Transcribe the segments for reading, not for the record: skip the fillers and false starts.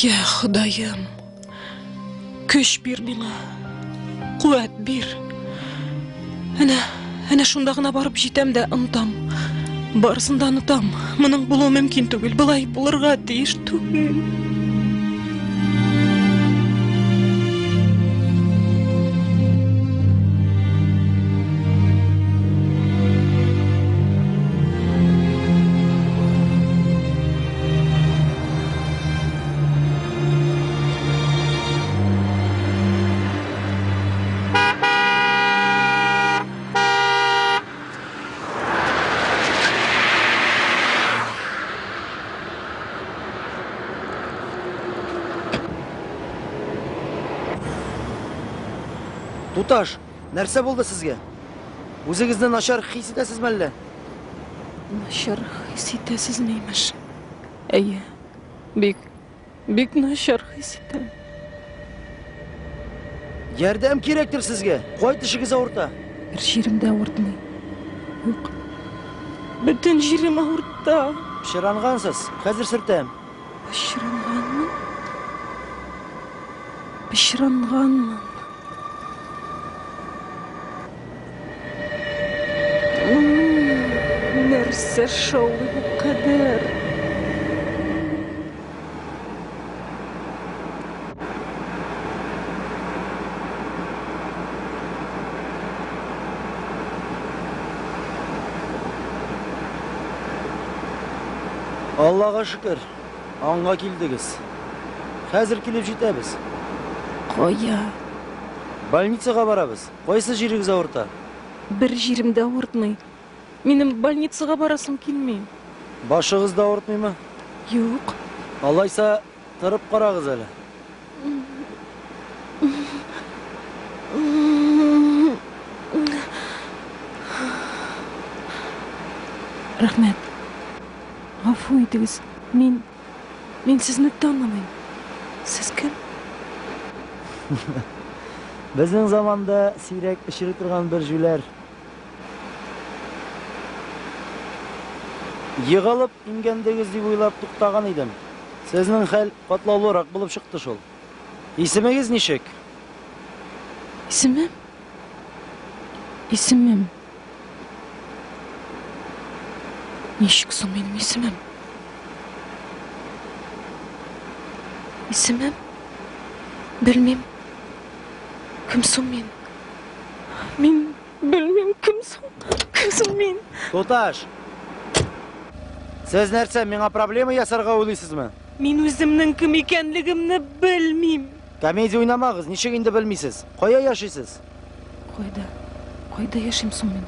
Я Ходаем, көч бир миңа, куәт бир. Әнә, әнә шунда гына барып җитәм дә онытам. Барысын да онытам. Моның булуы мөмкин түгел, болай булырга тиеш түгел. Туташ, нәрсә булды сезгә? Үзегезне начар хис итәсезме әллә? Начар хис итәсезме, имеш? Әйе, бик, бик начар хис итәм. Ярдәм кирәктер сезгә. Кай тешегез авырта? Бер җирем дә авыртмый. Юк. Бөтен җирем авырта. Пычрангансыз. Хәзер сөртәм. Пычранганмын? Пычранганмын. Нәрсә шаулый бу кадәр? Аллага шөкер, аңга килдегез. Хәзер килеп җитәбез. Кая? Больницага барабыз. Кайсы җирегез авырта? Бер җирем дә авыртмый. Минем больницага барасым килми. Башыгыз да авыртмыймы? Юк. Алайса, торып карагыз әле. Рәхмәт. Гафу итегез. Мин мин сезне танымыйм. Сез кем? Безнең заманда сирәк очрый торган бер җүләр. Егылып имгәндегез дип уйлап туктаган идем. Сезнең хәл катлаулырак булып чыкты шул. Исемегез ничек? Исемем? Исемем. Ничек соң минем исемем? Исемем? Белмим. Кем соң мин? Мин белмим, кем соң? Кем соң мин? Туташ! Сез нәрсә, миңа проблема ясарга уйлыйсызмы? Мин үземнең кем икәнлегемне белмим. Комедия уйнамагыз, ничек инде белмисез? Кая яшисез? Кайда? Кайда яшим соң мин?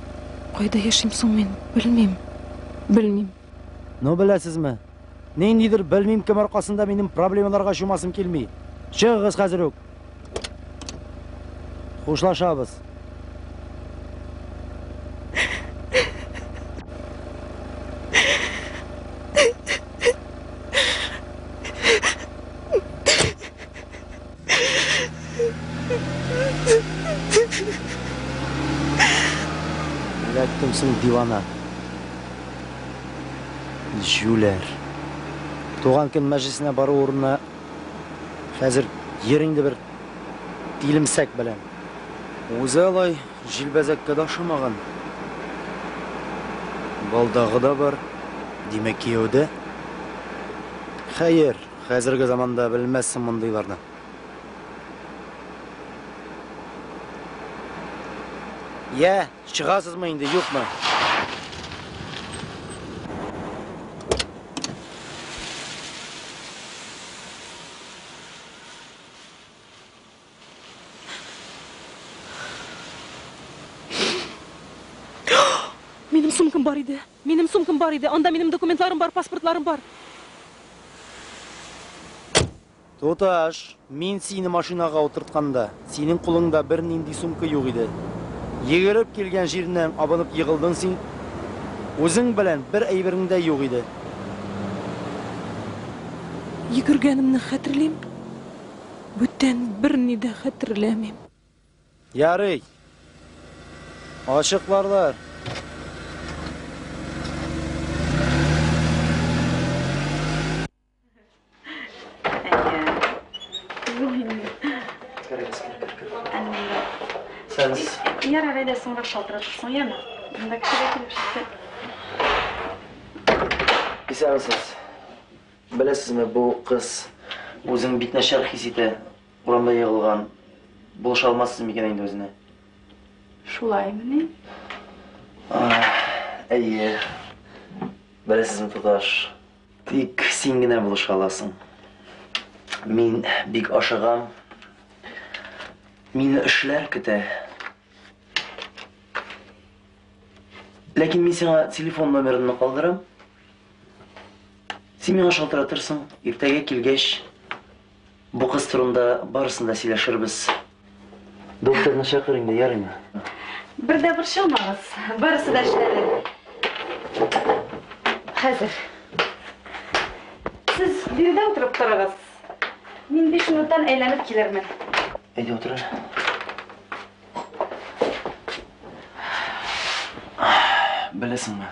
Кайда яшим соң мин? Белмим. Белмим. Ну, беләсезме? Ниндидер белмим кем аркасында минем проблемаларга чумасым килми. Чыгыгыз хәзер үк. Хушлашабыз. Эләктем соң дивана. Җүләр. Туган көн мәҗлесенә бару урынына хәзер йөр инде бер тилемсәк белән. Үзе алай җилбәзәккә дә ошамаган. Балдагы да бар, димәк кияүдә. Хәер, хәзерге заманда белмәссең мондыйларны. Йә, чыгасызмы инде, юкмы? Минем сумкам бар иде. Минем сумкам бар иде. Анда минем документларым бар, паспортларым бар. Туташ, мин сине машинага утыртканда, синең кулыңда бернинди сумка юк иде. Йөгереп килгән җиреннән абынып егылдың син. Үзең белән бер әйберең дә юк иде. Йөгергәнемне хәтерлим, бүтән берни дә хәтерләмим. Ярый. Ачыкларлар. Исәнмесез. Ярар, әйдә соңрак шалтыратырсың, яме. Монда кеше дә килеп чыкты. Исәнмесез. Беләсезме, бу кыз үзен бик начар хис итә. Урамда егылган. Булыша алмассыз микән инде үзенә? Шулаймыни? Әйе. Беләсезме, туташ, тик син генә булыша аласың. Мин бик ашыгам. Мине эшләр көтә. Ләкин мин сиңа телефон номерымны калдырам. Син миңа шалтыратырсың, иртәгә килгәч, бу кыз турында барысын да сөйләшербез. Докторны чакыр инде, ярыймы? Бер дә борчылмагыз, барысы да эшләнер. Хәзер. Сез биредә утырып торыгыз. Мин 5 минуттан әйләнеп килермен. Әйдә утыр әле. Беләсеңме,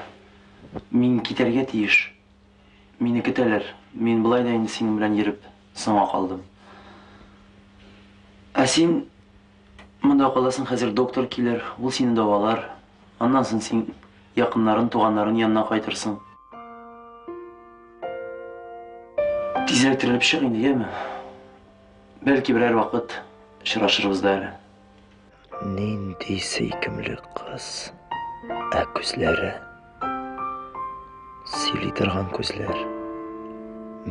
мин китәргә тиеш. Мине көтәләр. Мин болай да инде синең белән йөреп соңга калдым. Ә син монда каласың, хәзер доктор килер, ул сине дәвалар. Аннан соң син якыннарын, туганнарын янына кайтырсың. Тизрәк терелеп чык инде, яме? Бәлки берәр вакыт очрашырбыз да әле. Нинди сөйкемле кыз. Ә күзләре сөйли торган күзләр.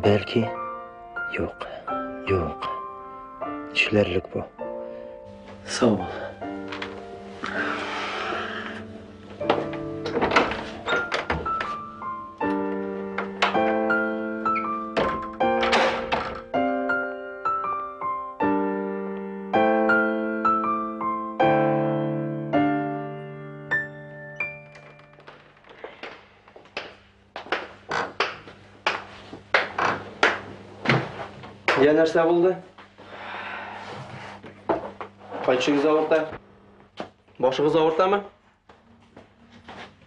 Бәлки, юк, юк. Нишләрлек бу? Сау бул. Я нәрсә булды? Кайчыгыз авырта? Башыгыз авыртамы?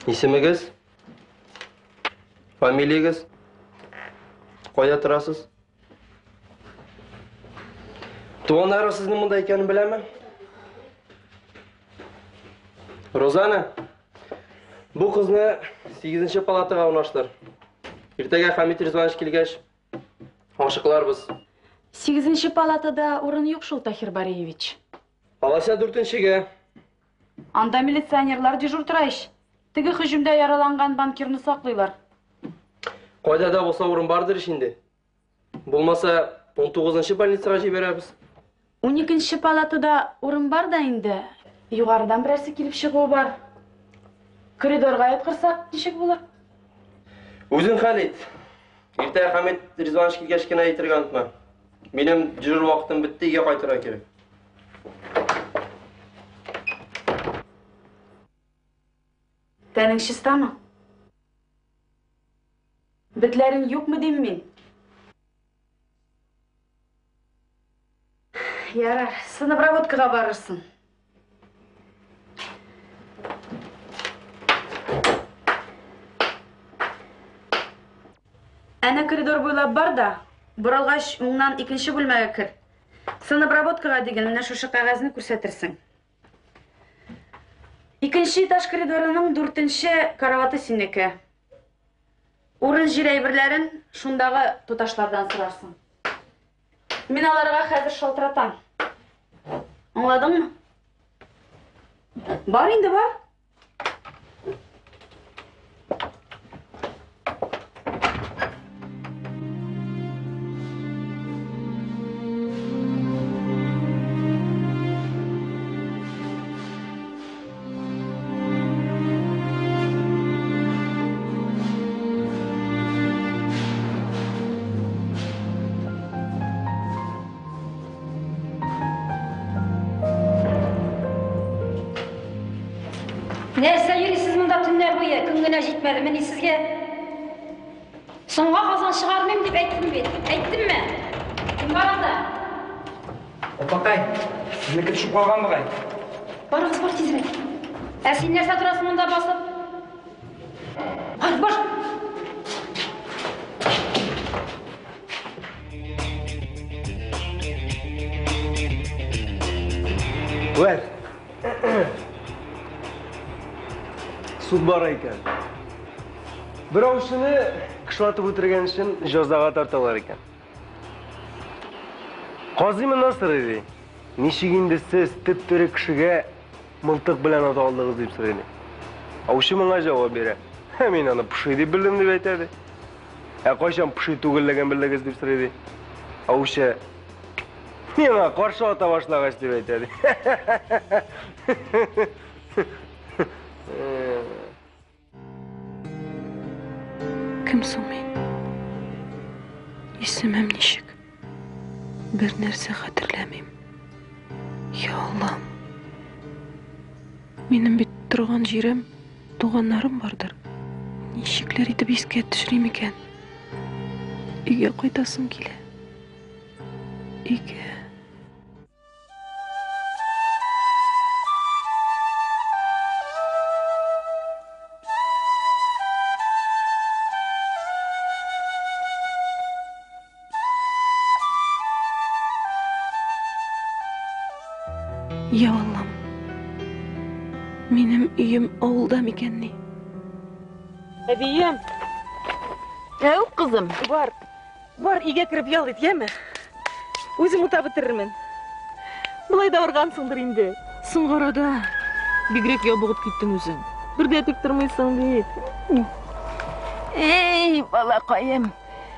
Исемегез? Фамилиягез? Кайда торасыз? Туганнары сезнең монда икәнен беләме? Розана, бу кызны 8 палатага урнаштыр. Иртәгә Хамит Ризванович килгәч, ачыкларбыз. 8 палатада урын юк шул, Тахир Бариевич. Алайса 4-гә. Анда милиционерлар дежур тора ич. Теге һөҗүмдә яраланган банкирны саклыйлар. Кайда да булса урын бардыр ич инде. Булмаса, 19 больницага җибәрәбез. 12 палатада урын бар да инде. Югарыдан берәрсе килеп чыгуы бар. Коридорга яткырсак, ничек булыр? Үзең хәл ит. Иртә Хамит Ризванович килгәч кенә әйтергә онытма. Минем дежур вакытым бетте, өйгә кайтырга кирәк. Тәнең чистамы? Бетләрең юкмы дим мин? Ярар, санобработкага барырсың. Әнә коридор буйлап бар да, борылгач уңнан икенче бүлмәгә кер. Санобработкага дигән менә шушы кәгазьне күрсәтерсең. Икенче этаж коридорының 4-нче караваты синеке. Урын җир әйберләрен шундагы туташлардан сорарсың. Мин аларга хәзер шалтыратам. Аңладыңмы? Бар инде, бар. Нәрсә йөрисез монда төннәр буе, көн генә җитмәде, мени сезгә? Соңга казан чыгармыйм дип әйттем бит. Әйттемме? Кем бар анда? Апакай, сезнеке төшеп калган бугай. Барыгыз, бар тизрәк. Ә син нәрсә торасың монда басып? Бар, бар. Вәр. Суд бара икән. Бер аучыны кышлатып үтергән өчен җәзага тарталар икән. Казый моннан сорый ди. Ничек инде сез төп-тере кешегә мылтык белән ата алдыгыз дип сорый ди. Аучы моңа җавап бирә. Ә мин аны поши дип белдем дип әйтә ди. Ә кайчан поши түгеллеген белдегез дип сорый ди. Аучы миңа каршы ата башлагач дип әйтә ди. Кем соң мин? Исемем ничек? Бер нәрсә хәтерләмим. Я Аллам. Минем бит торган җирем, туганнарым бардыр. Ничекләр итеп искә төшерим икән? Өйгә кайтасым килә. Өйгә. Я Аллам, минем өем авылда микәнни? Әбием! Әү, кызым. Бар, Бар, өйгә кереп ял ит, яме? Үзем утап бетерермен. Болай да аргансыңдыр инде. Соңгы арада бигрәк ябыгып киттең үзең. Бер дә тик тормыйсың бит. Эй, балакаем,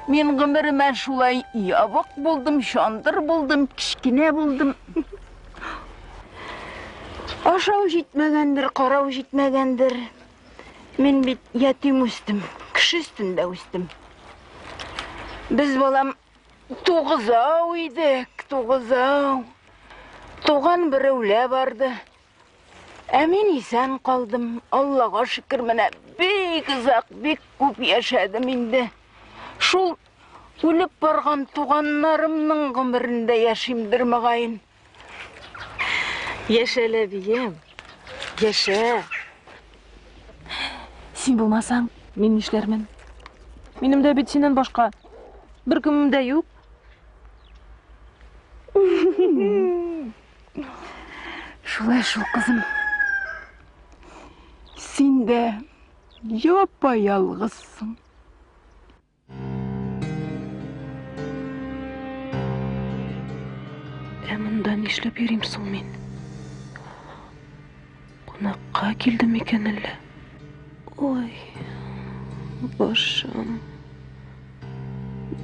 мин гомеремә шулай ябык булдым, чандыр булдым, кечкенә булдым. Ашау җитмәгәндер, карау җитмәгәндер. Мин бит ятим үстем, кеше өстендә үстем. Без балам тугызау идек, тугызау. Туган берәүлә барды. Ә мин исән калдым. Аллага шөкер, менә бик озак, бик күп яшәдем инде. Шул үлеп барган туганнарымның гомерендә яшимдер мөгаен. Яшә әле, әбием. Яшә. Син булмасаң, мин нишләрмен? Минем дә бит синнән башка бер кемем дә юк. Шулай шул, кызым. Син дә япа-ялгызсың. Ә монда нишләп йөрим соң мин? Кунакка килдем микән әллә? Ой, башым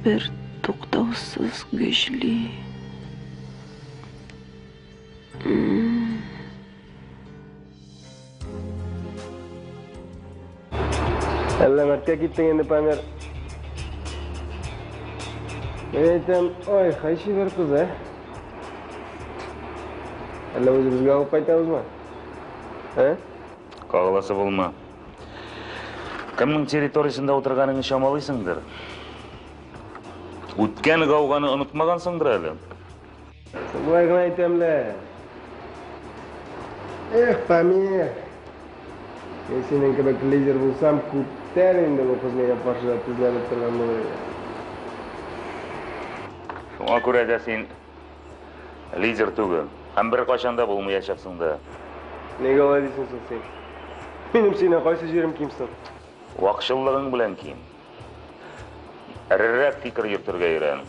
бер туктаусыз гөжли. Әллә мәрткә киттең инде, Памир. Мин әйтәм, ой, хай чибәр кыз, ә? Әллә үзебезгә алып кайтабызмы? Ә? Кагыласы булма. Кемнең территориясендә утырганыңны чамалыйсыңдыр. Үткән гауганы онытмагансыңдыр әле. Болай гына әйтәм лә. Эх, Памир. Мин синең кебек лидер булсам, күптән инде бу кыз миңа каршыда тезләнеп торган булыр иде. Шуңа күрә дә син лидер түгел. Һәм беркайчан да булмаячаксың да. Нигә алай дисең соң син? Минем синнән кайсы җирем ким соң? Вакчыллыгың белән ким. Эрерәк фикер йөртергә өйрән.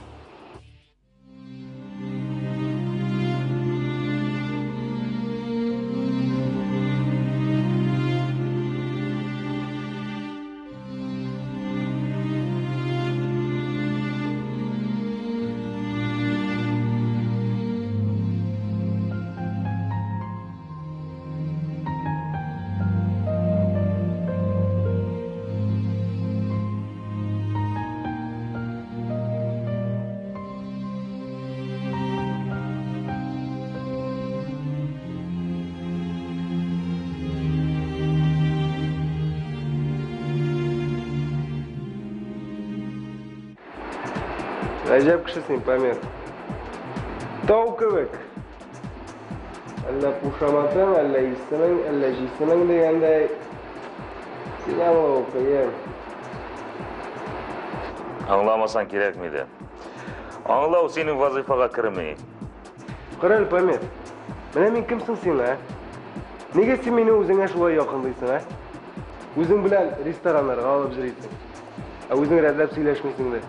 Гаҗәп кеше син, Памир. Тау кебек. Әллә кушаматың, әллә исемең, әллә җисемең дигәндәй, сине аңлау кыен. Аңламасаң кирәкми дә. Аңлау синең вазыйфага керми. Кара әле, Памир. Менә мин кем соң сиңа, ә? Нигә син мине үзеңә шулай якынлыйсың, ә? Үзең белән рестораннарга алып йөрисең. Ә үзең рәтләп сөйләшмисең дә.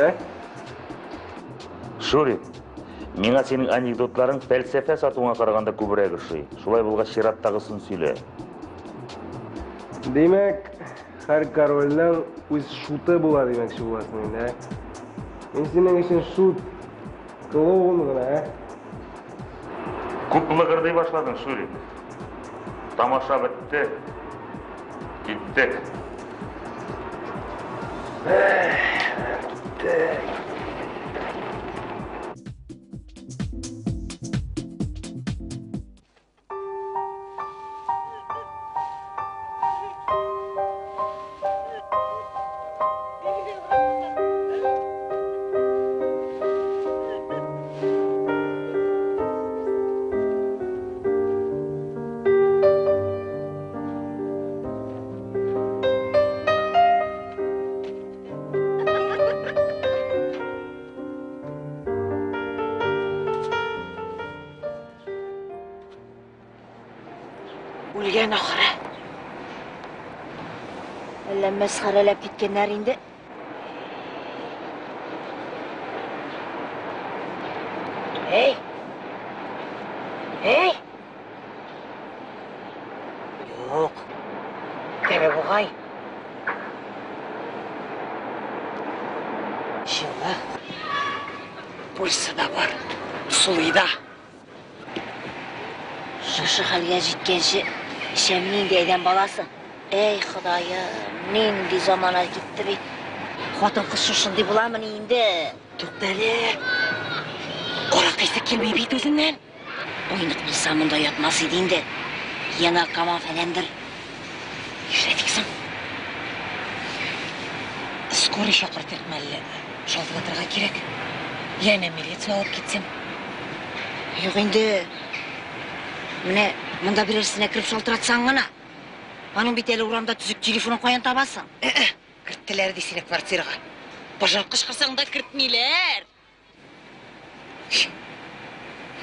Ә? Шурик, миңа синең анекдотларың фәлсәфә сатуыңа караганда күбрәк ошый. Шулай булгач, чираттагысын сөйлә. Димәк, һәр корольнең үз шуты була димәкче буласың инде, ә? Мин синең өчен шут, клоун гына, ә? Күп лыгырдый башладың, Шурик. Тамаша бетте. Киттек. Киттек. Үлгән ахры. Әллә мәсхәрәләп киткәннәр инде. Эй! Эй! Юк. Тере бугай. Җылы. Пульсы да бар. Сулый да. Шушы хәлгә җиткәнче, эчәм нинди адәм баласы. Әй, Ходаем, нинди замана китте бит. Хатын-кыз шушындый буламыни инде? Туктале. Аракы исе килми бит үзеннән. Уйнык булса монда ятмас иде инде. Я наркоман фәләндер. Нишләдек соң? Скорый чакыртыйкмы әллә? Шалтыратырга кирәк. Янә милиция алып китсен. Юк инде. Менә монда берәрсенә кереп шалтыратсаң гына. Аның бит әле урамда төзек телефонын каян табасың? Э-э, керттеләр ди сине квартирага. Пожар кычкырсаң да кертмиләр.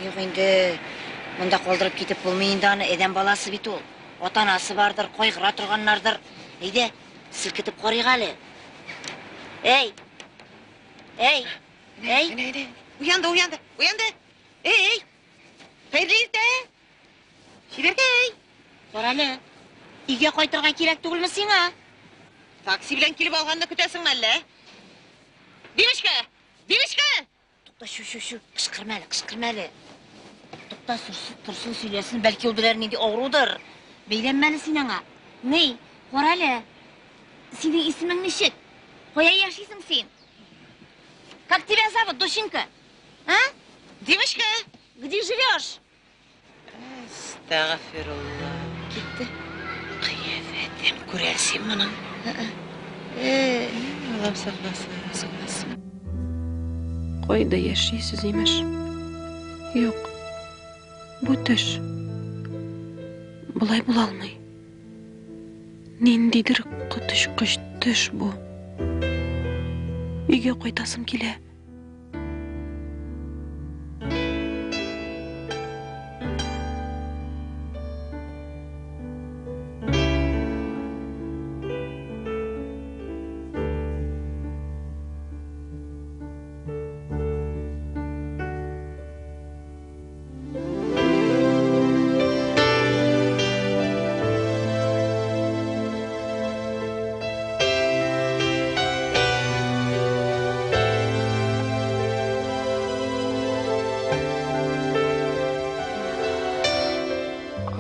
Юк инде, монда калдырып китеп булмый инде аны, адәм баласы бит ул. Ата-анасы бардыр, кайгыра торганнардыр. Әйдә, селкетеп карыйк әле. Әй! Әй! Әй! Әнә, әнә. Уянды, уянды, уянды. Эй! Хәерле иртә! Чибәркәй! Карале, өйгә кайтырга кирәк түгелме сиңа? Такси белән килеп алганны көтәсеңме әллә? Девочка! Девочка! Тукта, чү, чү, чү, кычкырма әле, кычкырма әле. Тукта, торсын, сөйләсен, бәлки ул берәр нинди авырудыр. Бәйләнмә әле син аңа. Ни, карале, синең исемең ничек? Кая яшисең син? Как тебя зовут, доченька? А? Девочка! Где живешь? Әстәгъфирулла. Китте. Кыяфәтен күрәсең моның. Э, Аллам сакласын. Сакласын. Кайда яшисез, имеш? Юк. Бу төш. Болай була алмый. Ниндидер коточкыч төш бу. Өйгә кайтасым килә.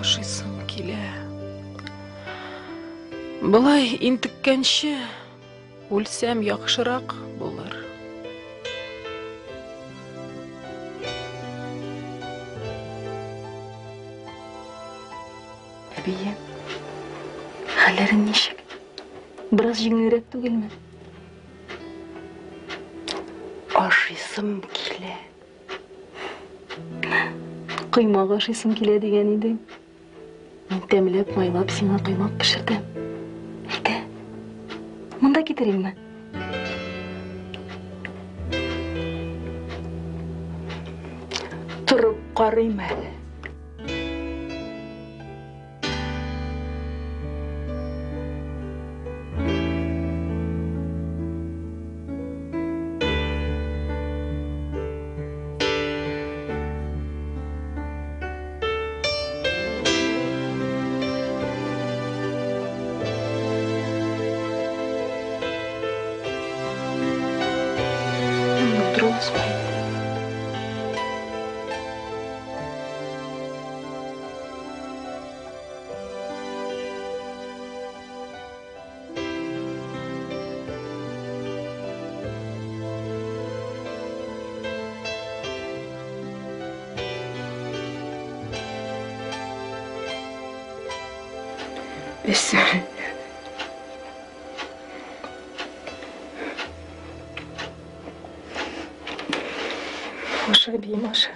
Ашыйсым килә. Болай интеккәнче, үлсәм яхшырак булыр. Әбием, хәлләрең ничек? Бераз җиңелрәк түгелме? Ашыйсым килә. Коймак ашыйсым килә дигән идең. Мин тәмләп, майлап сиңа коймак пешердем. Әйдә. Монда китеримме? Торып карыйм әле. Онытмаска инде. Аша, әбием, аша.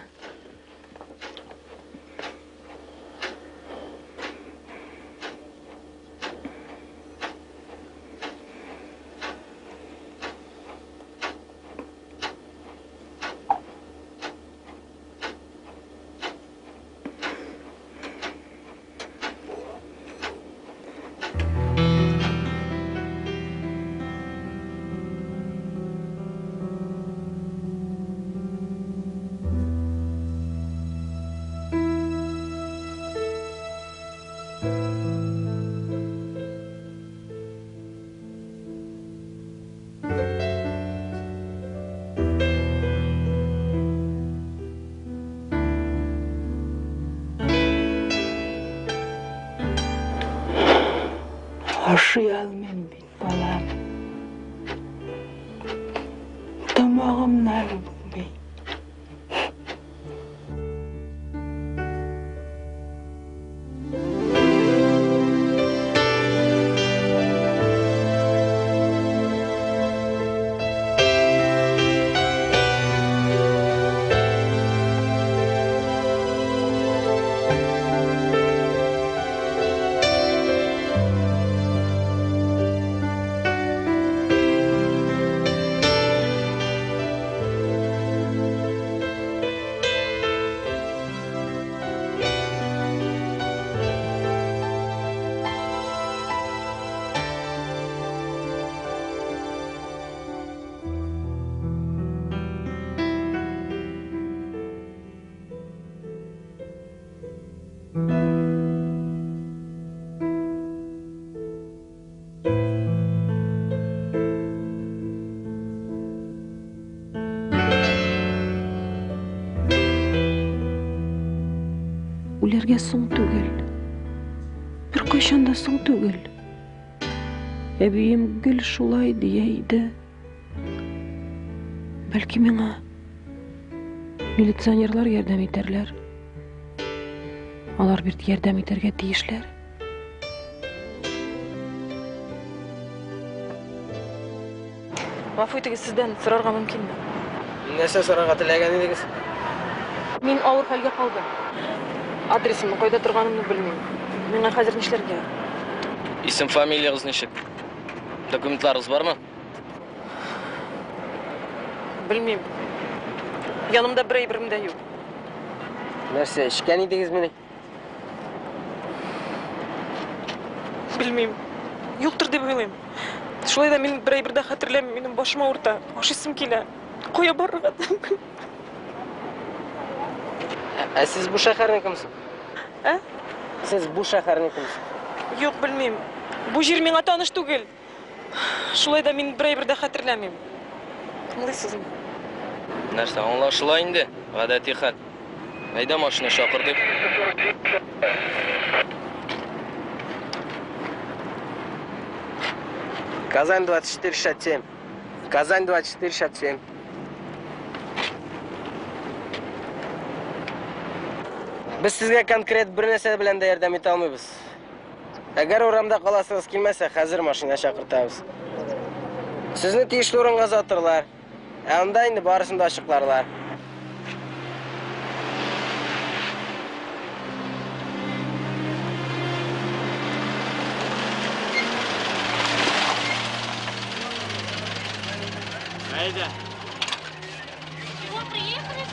Ашый алмыйм бит, балам. Тамагымнар үтми. Үләргә соң түгел. Беркайчан да соң түгел. Әбием гел шулай дия иде. Бәлки миңа милиционерлар ярдәм итәрләр. Алар бит ярдәм итәргә тиешләр. Гафу итегез, сездән сорарга мөмкинме? Нәрсә сорарга теләгән идегез? Мин авыр хәлгә калдым. Адресымны, кайда торганымны белмим. Миңа хәзер нишләргә? Исем, фамилиягыз ничек? Документларыгыз бармы? Белмим. Янымда бер әйберем дә юк. Нәрсә, эчкән идегезмени? Белмим. Юктыр дип уйлыйм. Шулай да мин бер әйбер дә хәтерләмим. Минем башым авырта. Ашыйсым килә. Кая барырга? Ә сез бу шәһәрнекеме соң? Ә? Сез бу шәһәрнекеме соң? Юк, белмим. Бу җир миңа таныш түгел. Шулай да мин бер әйбер дә хәтерләмим. Аңлыйсызмы? Нәрсә, аңлашыла инде. Гадәти хәл. Әйдә машина чакыртыйк. Казань 2467. Казань 2467. Без сезгә конкрет бер нәрсә белән дә ярдәм итә алмыйбыз. Әгәр урамда каласыгыз килмәсә, хәзер машина чакыртабыз. Сезне тиешле урынга озатырлар. Ә анда инде барысын да ачыкларлар. Әйдә. Чего, приехали?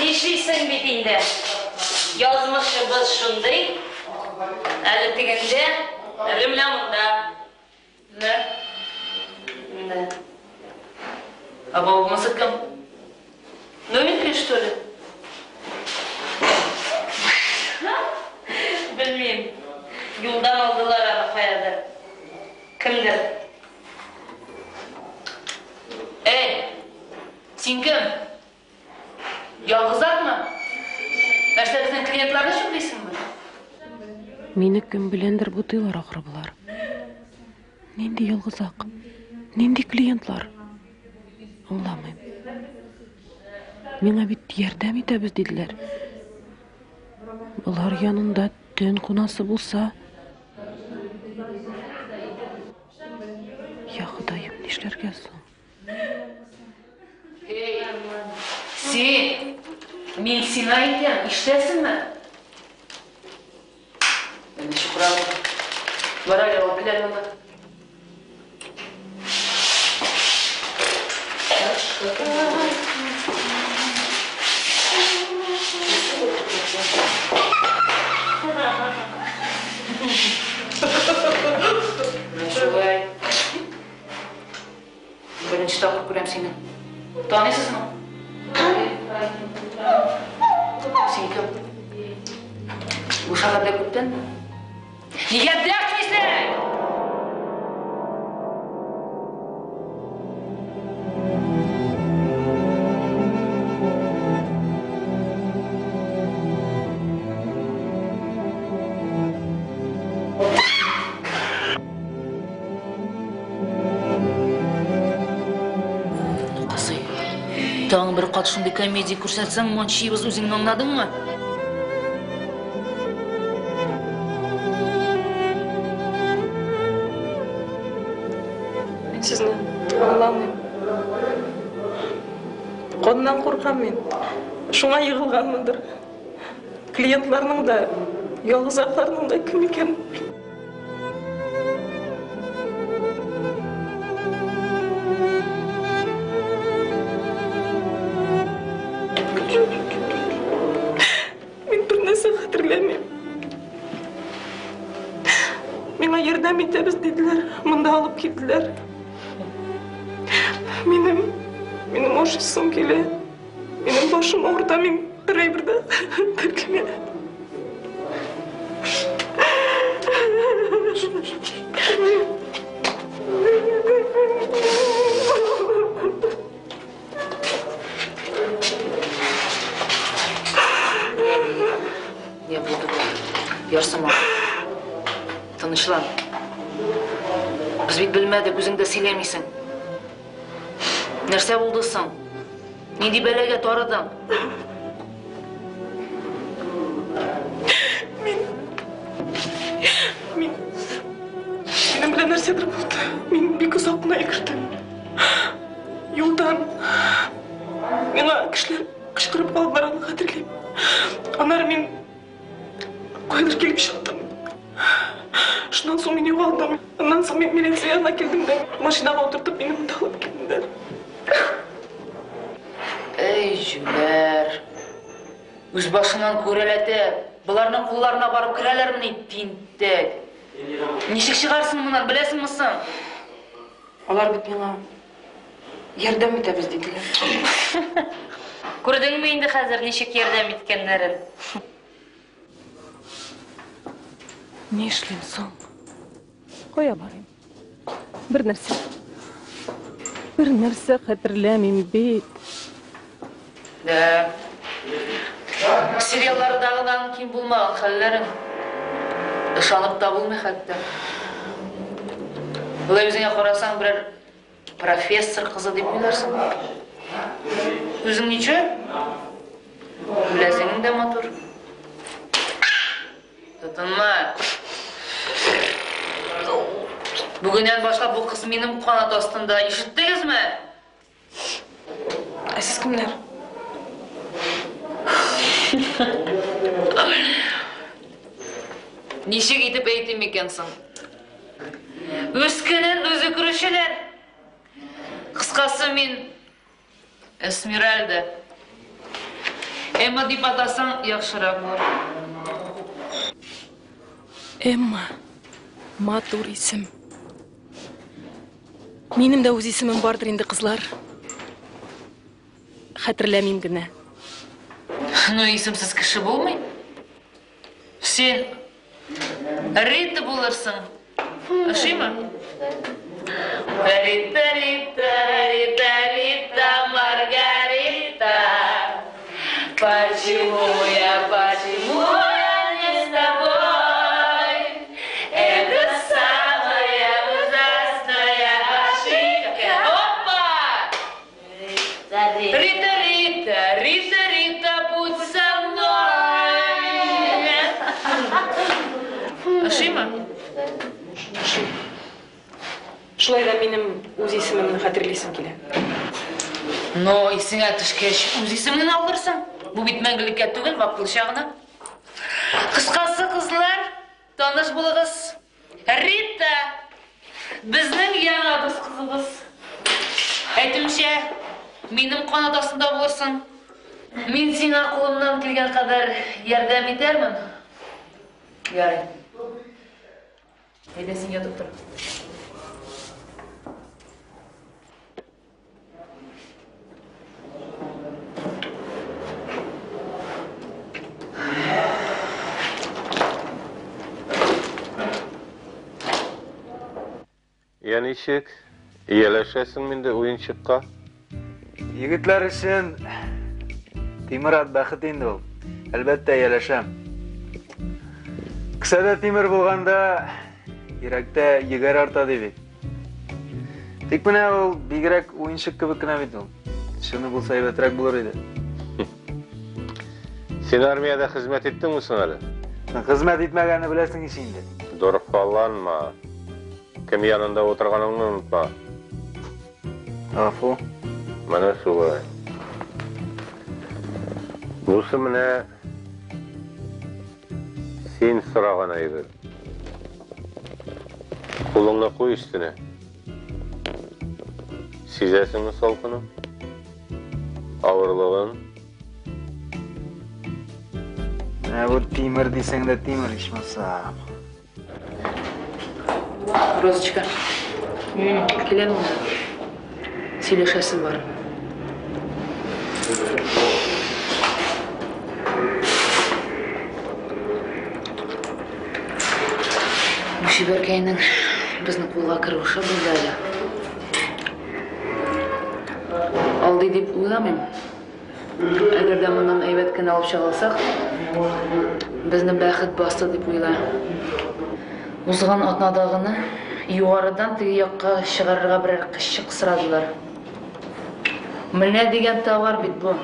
Нишлисең бит инде? Язмышыбыз шундый. Әле тегендә, әле менә монда. Менә. Менә. Ә бабамысы кем? Новенькая, что ли? Белмим. Юлдан алдылар аны каядыр. Кемдер. Эй, син кем? Ялгызакмы? Нәрсә безнең клиентларны чүплисеңме? Мине кем беләндер бутыйлар ахры болар. Нинди ялгызак? Нинди клиентлар? Аңламыйм. Миңа бит ярдәм итәбез диделәр. Болар янында төн кунасы булса, Я Ходаем, нишләргә соң? Эй, син! Мин сиңа әйтәм, ишетәсеңме? Менә чукран. Бар әле, алып кил әле моны. Менә шулай. Беренче тапкыр күрәм сине. Таныйсызмы? Син кем? Бу шәһәрдә күптәнме? Нигә дәшмисең? Кызый, тагын бер кат шундый комедия күрсәтсәң, манчыйбыз үзеңне, аңладыңмы? Мин сезне аңламыйм. Каннан куркам мин. Шуңа егылганмындыр. Клиентларның да, ялгызакларның да кем икәнен Мин бер нәрсә хәтерләмим. Миңа ярдәм итәбез диделәр, монда алып килделәр. Минем, минем ашыйсым килә. Минем башым авырта, мин бер әйбер дә хәтерләмим. Не булды бу? Ярсыма. Тынычлан. Без бит белмәдек, үзең дә сөйләмисең. Нәрсә булды соң? Нинди бәлагә тарыдың? Мин Мин Минем белән нәрсәдер булды. Мин бик озак кына йөгердем. Юлдан миңа кешеләр кычкырып калдылар, аны хәтерлим. Аннары мин каядыр килеп чыктым. Шуннан соң мин югалдым. Аннан соң мин милиция янына килдем дә, машинага утыртып мине монда алып килделәр. Әй, җүләр. Үз башыннан күрәләтә. Боларның кулларына барып керәләрмени, тинтәк. Ничек чыгарсың моннан, беләсеңме соң? Алар бит миңа ярдәм итәбез диделәр. Күрдеңме инде хәзер ничек ярдәм иткәннәрен? Нишлим соң? Кая барыйм? Бер нәрсә. Бер нәрсә хәтерләмим бит. Да. Сериаллардагыдан ким булмаган хәлләрең. Ышанып та булмый хәтта. Болай үзеңә карасаң, берәр профессор кызы дип уйларсың. Үзең ничә? Беләзегең дә матур. Тотынма. Бүгеннән башлап бу кыз минем канат астында. Ишеттегезме? Ә сез кемнәр? Ничек итеп әйтим икән соң? Үз көнен үзе күрүчеләр. Кыскасы, мин Эсмеральда. Эмма дип атасаң, яхшырак булыр. Эмма. Матур исем. Минем дә үз исемем бардыр инде, кызлар. Хәтерләмим генә. Ну, исемсез кеше булмый. Син Рита булырсың. Ошыймы? Рита, Рита, Рита, Рита, Маргарита. Почему я, почему я не с тобой? Это самая ужасная ошибка. Опа! Рита, Рита, Рита, Рита, будь со мной. Ошыймы? Ошый. Шулай да минем үз исемемне хәтерлисем килә. Но исеңә төшкәч, үз исемеңне алырсың. Бу бит мәңгелеккә түгел, вакытлыча гына. Кыскасы, кызлар, таныш булыгыз. Рита, безнең яңа дус кызыбыз. Әйтүемчә, минем канат астында булырсың. Мин сиңа кулымнан килгән кадәр ярдәм итәрмен. Ярый. Әйдә, син ятып тор. Я ничек? Ияләшәсеңме инде уенчыкка? Егетләр өчен тимер ат бәхет инде ул. Әлбәттә, ияләшәм. Кесәдә тимер булганда, йөрәктә егәр арта ди бит. Тик менә ул бигрәк уенчык кебек кенә бит ул. Чыны булса әйбәтрәк булыр иде. Син армиядә хезмәт иттеңме соң әле? Хезмәт итмәгәнне беләсең ич инде. Дорфаланма. Кем янында утырганыңны онытма. Гафу. Менә шулай. Бусы менә син сораган әйбер. Кулыңны куй өстенә. Сизәсеңме салкынын? Авырлыгын? Менә бу тимер дисәң дә тимер ичмасам. Розочка, килә монда. Сөйләшәсем бар. Бу чибәркәйнең безнең кулга керүе шәп булды әле. Алдый дип уйламыйм. Әгәр дә моннан әйбәт кенә алып чыга алсак, безне бәхет басты дип уйла. Узган атнада гына югарыдан теге якка чыгарырга берәр кызчык сорадылар. Менә дигән товар бит бу.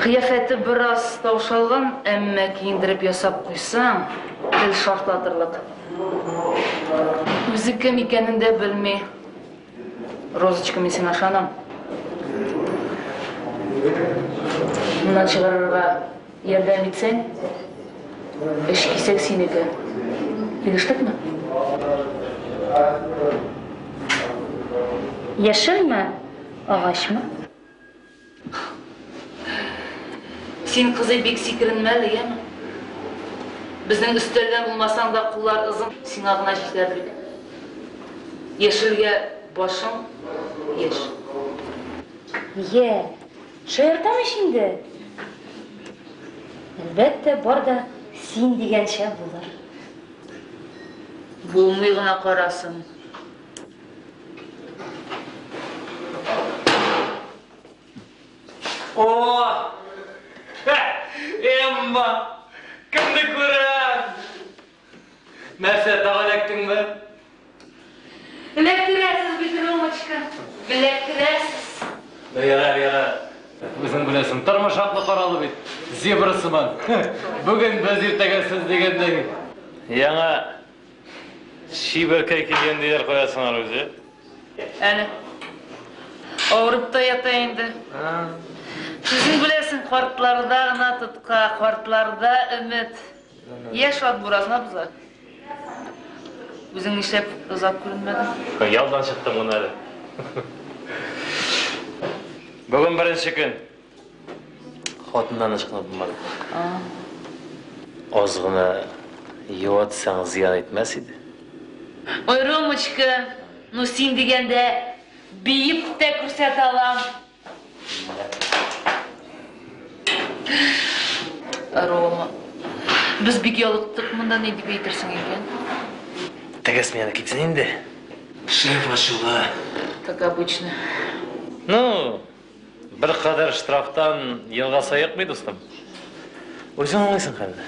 Кыяфәте бераз таушалган, әмма киендереп ясап куйсаң, тел шартлатырлык. Үзе кем икәнен дә белми. Розочка, мин сиңа ышанам. Моннан чыгарырга ярдәм итсәң, эш кисәк синеке. Килештекме? Яшелме, агачмы? Син, кызый, бик сикеренмә әле, яме? Безнең өстәлдән булмасаң да, куллар озын, сиңа гына җитәрлек. Яшелгә башың яшь. Йә, шаяртам ич инде. Әлбәттә, бар да син дигәнчә булыр. Булмый гына карасын. О! Эмма! Кемне күрәм? Нәрсә, тагы эләктеңме? Эләктерәсез бит, Ромочка. Эләктерәсез. Да ярар, ярар. Үзең беләсең, тормыш аклы каралы бит. Зебра сыман. Бүген без, иртәгә сез дигәндәй. Яңа чибәркәй килгән диләр, куясың аны үзе. Әнә. Авырып та ята инде. Үзең беләсең, картларда гына тотка, картларда өмет. Яшь ат буразна боза. Үзең нишләп озак күренмәдең? Ялдан чыктым гына әле. Бүген беренче көн. Хатыннан ычкынып булмады. Аз гына юатсаң зыян итмәс иде. Ой, Ромочка, ну син дигәндә биеп тә күрсәтә алам. Рома, без бик ялыктык монда, ни дип әйтерсең икән? Теге смена китсен инде. Шеф ачулы. Как обычно. Ну, беркадәр штрафтан елга саекмый, дустым. Үзең аңлыйсың хәлне.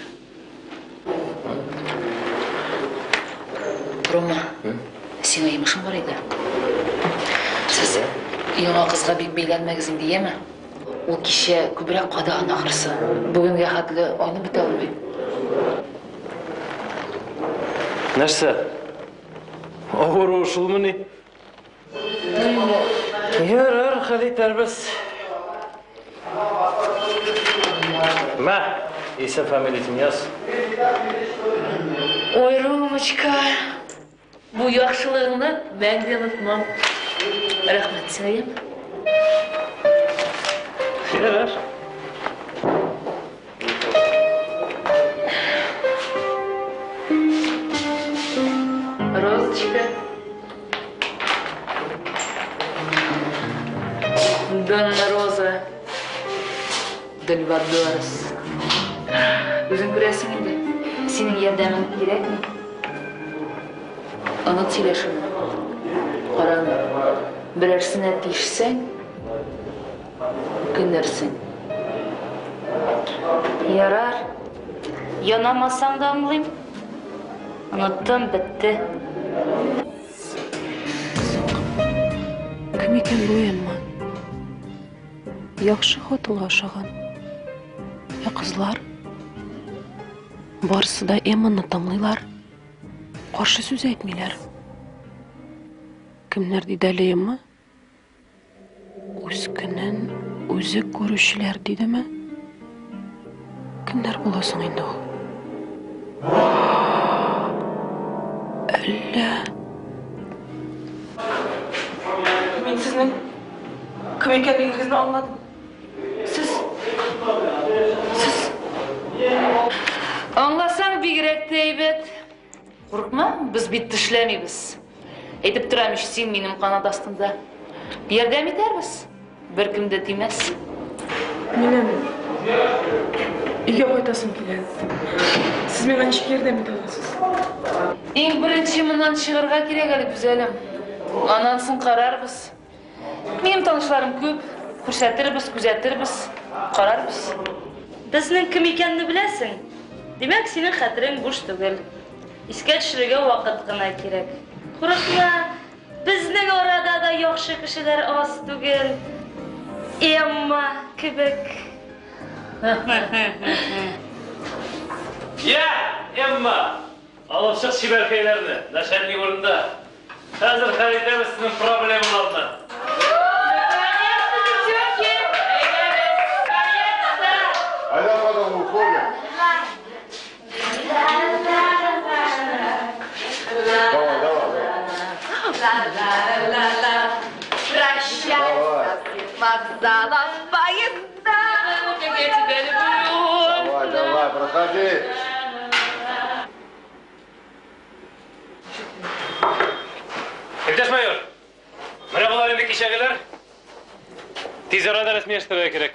Рома, сиңа йомышым бар иде. Сез яңа кызга бик бәйләнмәгез инде, яме? Ул кичә күбрәк кадаган ахрысы. Бүгенгә хәтле айнып бетә алмый. Нәрсә? Авыруы шулмыни? Ярар, хәл итәрбез. Мә, исем фамилиясен яз. Ой, Ромочка, бу яхшылыгыңны мәңге онытмам. Рәхмәт сиңа, яме? Ярар. Розочка. Донна Роза. Дельвадорес. Үзең күрәсең инде. Синең ярдәмең кирәкми. Оныт сөйләшүне. Караны. Берәрсенә тишсәң, үкенерсең. Ярар. Янамасаң да аңлыйм. Оныттым, бетте. Кем икән бу Эмма? Яхшы хатынга ошаган. Ә кызлар? Барысы да Эмманы тыңлыйлар. Каршы сүз әйтмиләр. Кемнәр диде әле Эмма? Үз көнен үзе күрүчеләр дидеме? Кемнәр була соң инде ул? Әллә... Мин сезнең кем икәнлегегезне аңладым. Сез... Сез... Аңласаң, бигрәк тә әйбәт. Курыкма, без бит тешләмибез. Әйтеп торам ич, син минем канат астында. Ярдәм итәрбез. Беркем дә тимәс. Минем өйгә кайтасым килә. Сез миңа ничек ярдәм итә аласыз? Иң беренче моннан чыгарга кирәк әле, гүзәлем. Аннан соң карарбыз. Минем танышларым күп. Күрсәтербез, күзәтербез, карарбыз. Безнең кем икәнне беләсең. Димәк, синең хәтерең буш түгел. Искә төшерергә вакыт кына кирәк. Курыкма, безнең арада да яхшы кешеләр аз түгел. Эмма кебек. Я, Эмма! Алып чык чибәркәйләрне, начальник урында. Хәзер хәл итәбез сезнең проблемаларны. Айда потом уходим. Давай, давай, давай. Прощай, вокзалов поезда. Как я тебя люблю. Давай, давай, проходи. Иптәш майор, менә болар инде кичәгеләр. Тиз арада рәсмиләштерергә кирәк.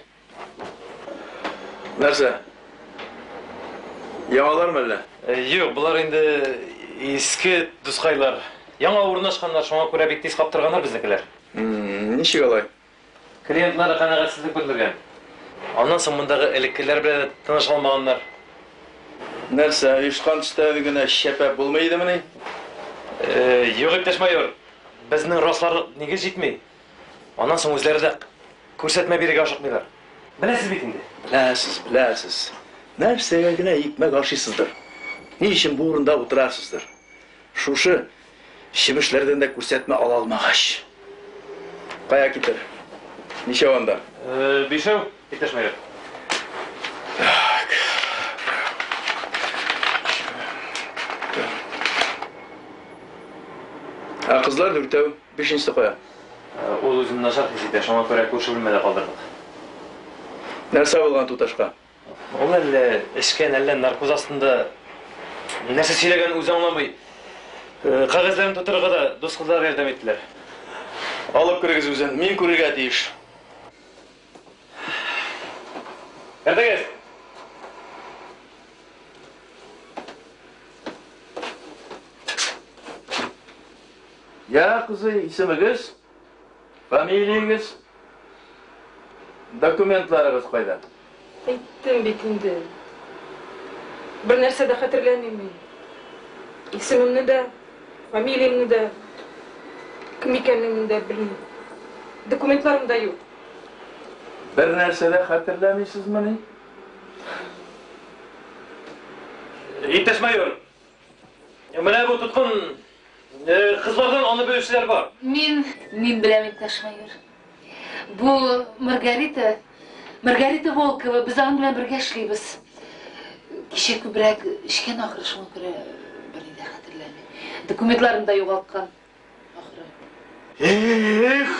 Нәрсә? Яңалармы әллә? Юк, болар инде иске дускайлар. Яңа урнашканнар, шуңа күрә бик тиз каптырганнар безнекеләр. Ничек алай? Клиентлары канәгатьсезлек белдергән. Аннан соң мондагы элеккеләр белән дә тыныш алмаганнар. Нәрсә, оешкан төстә генә чәпәп булмый идемени? Юк, иптәш майор, безнең расларлык нигез җитми. Аннан соң үзләре дә күрсәтмә бирергә ашыкмыйлар. Беләсез бит инде. Беләсез, беләсез. Нәрсәгә генә икмәк ашыйсыздыр? Ни өчен бу урында утырасыздыр? Шушы чебешләрдән дә күрсәтмә ала алмагач. Кая китер? Ничәү анда? Бишәү, иптәш майор. Так. Ә кызлар дүртәү, бишенчесе кая? Ул үзен начар хис итә, шуңа күрә күрше бүлмәдә калдырдык. Нәрсә булган туташка? Ул әллә эчкән, әллә наркоз астында нәрсә сөйләгәнен үзе аңламый. Э, Кәгазьләрен тутырырга да дус кызлар ярдәм иттеләр. Алып керегез үзен, мин күрергә тиеш. Кертегез! Я, кызый, исемегез? Фамилиягез? Документларыгыз кайда? Әйттем бит инде. Бер нәрсә дә хәтерләмим мин. Исемемне дә, фамилиямне дә, кем икәнлегемне дә белмим. Документларым да юк. Бер нәрсә дә хәтерләмисезмени? Иптәш майор, менә бу тоткын э, кызлардан аны белүчеләр бар. Мин, мин беләм, иптәш майор. Бу Маргарита, Маргарита Волкова, без аның белән бергә эшлибез. Кичә күбрәк эчкән ахры, шуңа күрә берни дә хәтерләми. Документларын да югалткан ахры. Эх,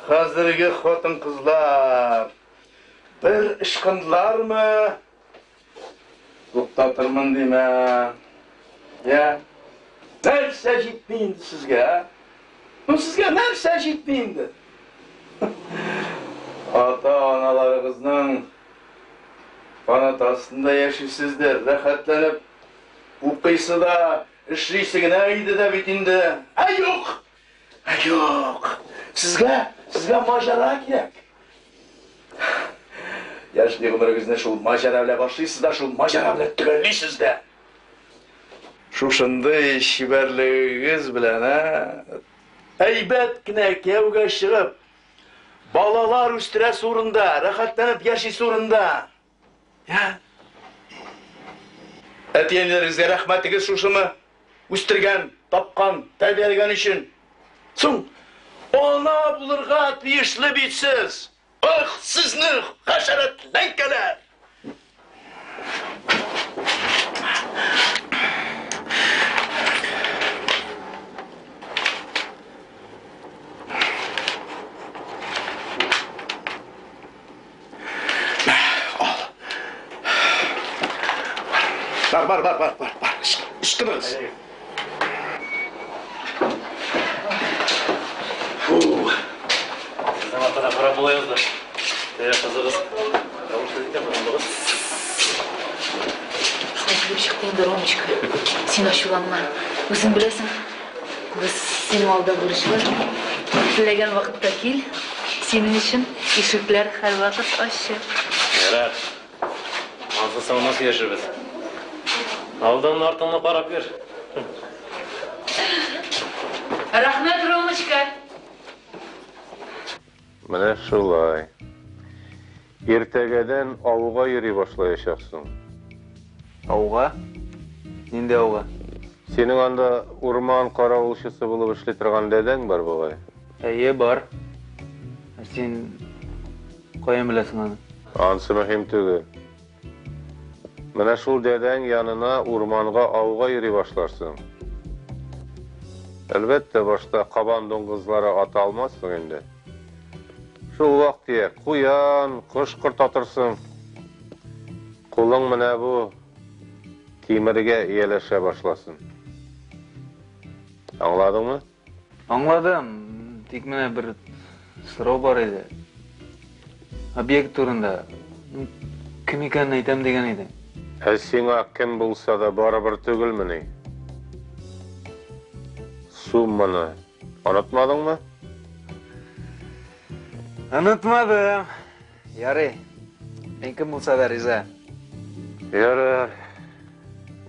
хәзерге хатын-кызлар бер ычкындылармы? Туктатырмын димә. Я, нәрсә җитми инде сезгә, а? Ну, сезгә нәрсә җитми инде? Ата-аналарыгызның канат астында яшисездер, рәхәтләнеп укыйсы да, эшлисе генә иде дә бит инде. Ә юк! Ә юк! Сезгә, сезгә маҗара кирәк. Яшьли гомерегезне шул маҗара белән башлыйсыз да, шул маҗара белән төгәллисез дә. Шушындый чибәрлегегез белән, ә? Әйбәт кенә кияүгә чыгып, балалар үстерәсе урында, рәхәтләнеп яшисе урында. Я? Әти-әниләрегезгә рәхмәтегез шушымы? Үстергән, тапкан, тәрбияләгән өчен. Соң, ана булырга тиешле бит сез. Ах, сезне хәшәрәт ләнкәләр! Бар, бар, бар, бар, бар, бар. Ычкыныгыз. Фу. Сезнең аркада харап була язды. Теге кызыгыз. Тавышы итә борындыгыз. Шулай килеп чыкты инде, Ромочка. Син ачуланма. Үзең беләсең, без синең алда бурычлы. Теләгән вакытта кил. Синең өчен ишекләр һәрвакыт ачык. Ярар. Ансы соңыннан сөйләшербез. Алдыңны артыңны карап йөр. Рәхмәт, Ромочка. Менә шулай. Иртәгәдән ауга йөри башлаячаксың. Ауга? Нинди ауга? Синең анда урман каравылчысы булып эшли торган дәдәң бар бугай. Әйе, бар. Ә син каян беләсең аны? Ансы мөһим түгел. Менә шул дәдәң янына урманга ауга йөри башларсың. Әлбәттә, башта кабан дуңгызлары ата алмассың инде. Шул вак-төяк куян, кош-корт атырсың. Кулың менә бу тимергә ияләшә башласын. Аңладыңмы? Аңладым. Тик менә бер сорау бар иде. Объект турында. Кем икәнен әйтәм дигән идең. Ә сиңа кем булса да барыбер түгелмени? Сумманы онытмадыңмы? Онытмадым. Ярый. Мин кем булса да риза. Ярар.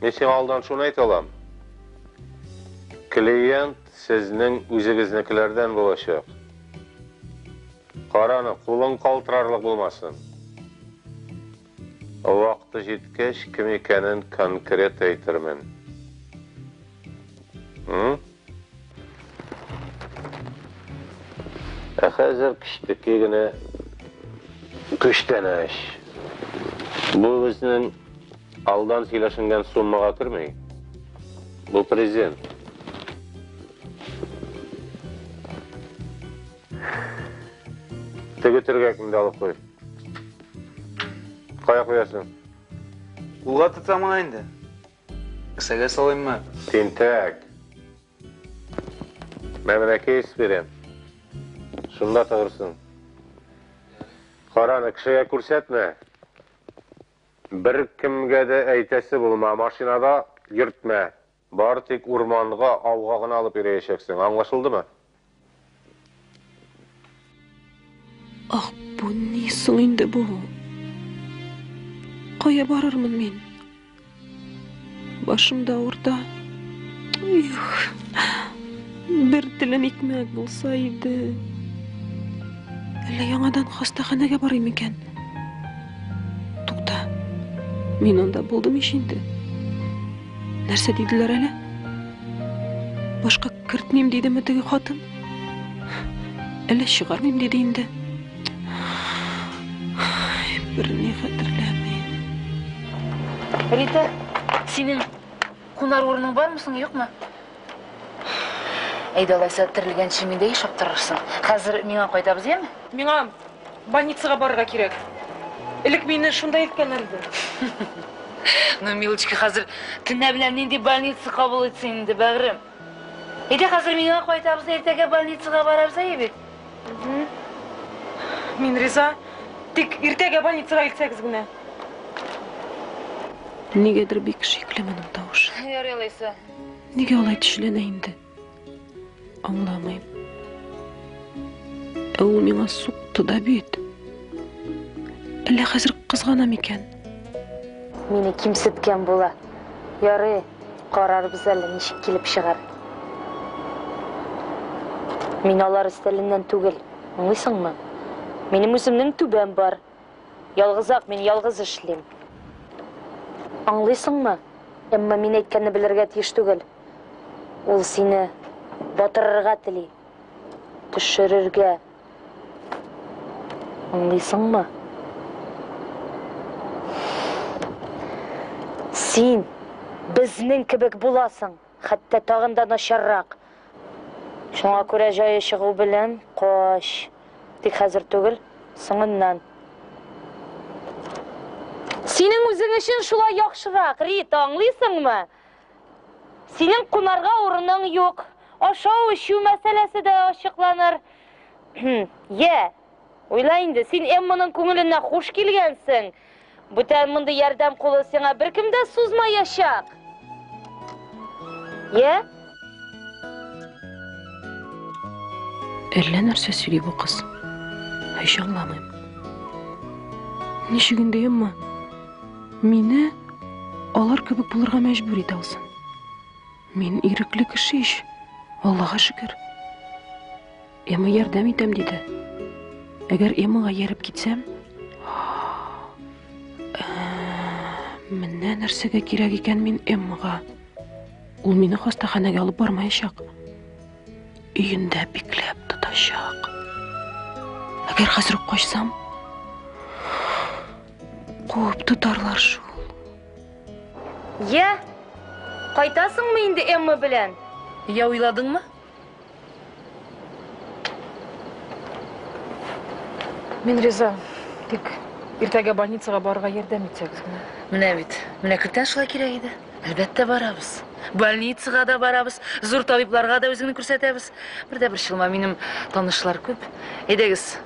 Мин сиңа алдан шуны әйтә алам. Клиент сезнең үзегезнекеләрдән булачак. Кара аны, кулың калтырарлык булмасын. Вакыты җиткәч, кем икәнен конкрет әйтермен. М? Ә хәзер кечтеки генә күчтәнәч. Бу безнең алдан сөйләшенгән суммага керми. Бу презент. Теге төргәкне дә алып куй. Кая куясың? Кулга тотсам гына инде. Кесәгә салыйммы? Тинтәк. Мә менә кейс бирәм. Шунда тыгырсың. Кара аны, кешегә күрсәтмә. Беркемгә дә әйтәсе булма, машинада йөртмә. Бары тик урманга, ауга гына алып йөриячәксең. Аңлашылдымы? Ах, бу ни соң инде бу? Кая барырмын мин? Башым да авырта. Их, бер телем икмәк булса иде. Әллә яңадан хастаханәгә барыйм микән? Тукта. Мин анда булдым ич инде. Нәрсә диделәр әле? Башка кертмим дидеме теге хатын? Әллә чыгармыйм диде инде. Берни хәтерләмим. Рита, синең кунар урының бармы соң, юкмы? Әйдә, алайса терелгәнче миндә яшәп торырсың. Хәзер миңа кайтабыз, яме? Миңа больницага барырга кирәк. Элек мине шунда илткәннәр иде. Ну, милочка, хәзер төнлә белән нинди больница кабул итсен инде, бәгърем? Әйдә, хәзер миңа кайтабыз, иртәгә больницага барабыз, әйе бит? Мин риза. Тик иртәгә больницага илтсәгез генә. Нигәдер бик шикле моның тавышы. Ярый алайса. Нигә алай төчеләнә инде? Аңламыйм. Ә ул миңа сукты да бит. Әллә хәзер кызгана микән? Мине кимсеткән була. Ярый, карарбыз әле, ничек килеп чыгар. Мин алар өстәленнән түгел, аңлыйсыңмы? Минем үземнең түбәм бар. Ялгызак мин ялгыз эшлим. Аңлыйсыңмы? Эмма мин әйткәнне белергә тиеш түгел. Ул сине батырырга тели. Төшерергә. Аңлыйсыңмы? Син безнең кебек буласың, хәтта тагын да начаррак. Шуңа күрә җае чыгу белән кач. Тик хәзер түгел, соңыннан. Синең үзең өчен шулай яхшырак, Рита, аңлыйсыңмы? Синең кунарга урының юк. Ашау-эчү мәсьәләсе дә ачыкланыр. Йә, уйла инде, син Эмманың күңеленә хуш килгәнсең. Бүтән мондый ярдәм кулы сиңа беркем дә сузмаячак. Йә? Әллә нәрсә сөйли бу кыз. Һич аңламыйм. Ничек инде Эмма мине алар кебек булырга мәҗбүр итә алсын? Мин ирекле кеше ич, Аллага шөкер. Эмма ярдәм итәм диде. Әгәр Эммага ияреп китсәм, менә нәрсәгә кирәк икән мин Эммага. Ул мине хастаханәгә алып бармаячак. Өендә бикләп тотачак. Әгәр хәзер үк качсам, куып тотарлар шул. Йә, кайтасыңмы инде Эмма белән? Я уйладыңмы? Мин риза. Тик иртәгә больницага барырга ярдәм итсәгез генә. Менә бит, менә күптән шулай кирәк иде. Әлбәттә барабыз. Больницага да барабыз, зур табибларга да үзеңне күрсәтәбез. Бер дә борчылма, минем танышлар күп. Әйдәгез,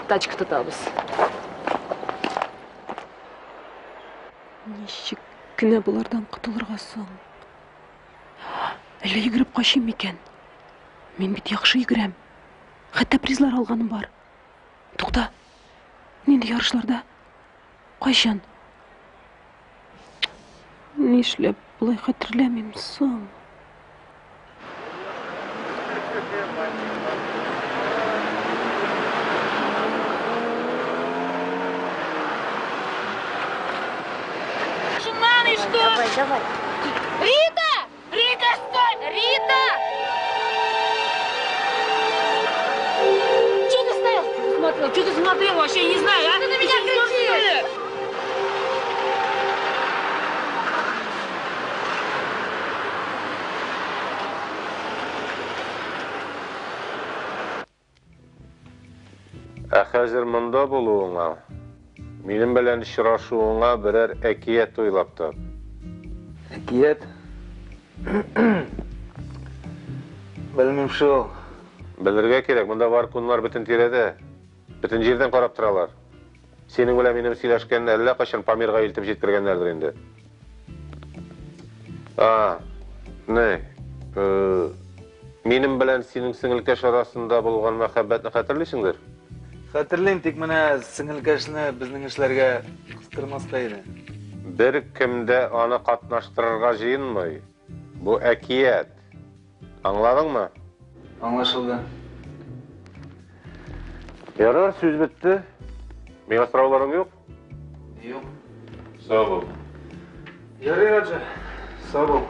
тачка тотабыз. Ничек кенә болардан котылырга соң? Әллә йөгереп качыйм микән? Мин бит яхшы йөгерәм. Хәтта призлар алганым бар. Тукта. Нинди ярышларда? Кайчан? Нишләп болай хәтерләмим соң? Шуннан и что? Давай, давай. Рита! Рита, стой! Рита! Че ты стоял? Смотрел, что ты смотрел вообще, я не знаю, а? Ты на меня кричишь? Ә хәзер монда булуыңа Минем белән очрашуыңа берәр әкият уйлап тап. Әкият? Белмим шул. Белергә кирәк, монда варкуннар бөтен тирәдә. Бөтен җирдән карап торалар. Синең белән минем сөйләшкәнне әллә кайчан Памирга илтеп җиткергәннәрдер инде. А, не, э, минем белән синең сеңелкәш арасында булган мәхәббәтне хәтерлисеңдер? Хәтерлим, тик менә сеңелкәшне безнең эшләргә кыстырмаска иде. Бер кем дә аны катнаштырырга җыенмый. Бу әкият. Аңладыңмы? Аңлашылды. Ярар, сүз бетте. Миңа сорауларың юк? Юк. Сау бул. Ярый, Раджа. Сау бул.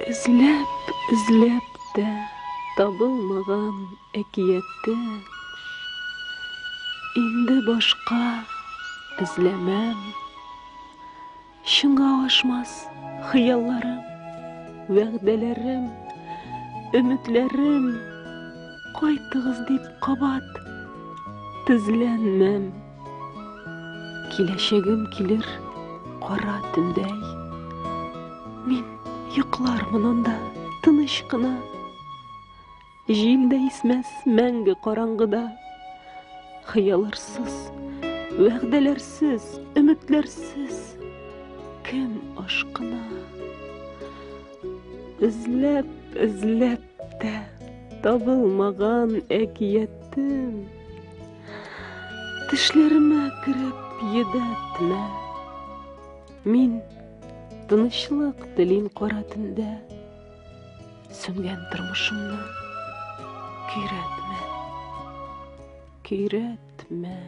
Эзләп, эзләп тә табылмаган әкияте Инде башка эзләмәм. Чынга ашмас хыялларым, вәгъдәләрем, өметләрем. Кайтыгыз дип кабат тезләнмәм. Киләчәгем килер кара төндәй. Мин йоклармын анда тыныч кына. Җил дә исмәс мәңге караңгыда. Хыялларсыз, вәгъдәләрсез, өметләрсез кем ашкына? Эзләп, эзләп тә табылмаган әкиятем. Тешләремә кереп йөдәтмә. Мин тынычлык телим кара төндә. Сүнгән тормышымны көйрәтмә. Көйрәтмә.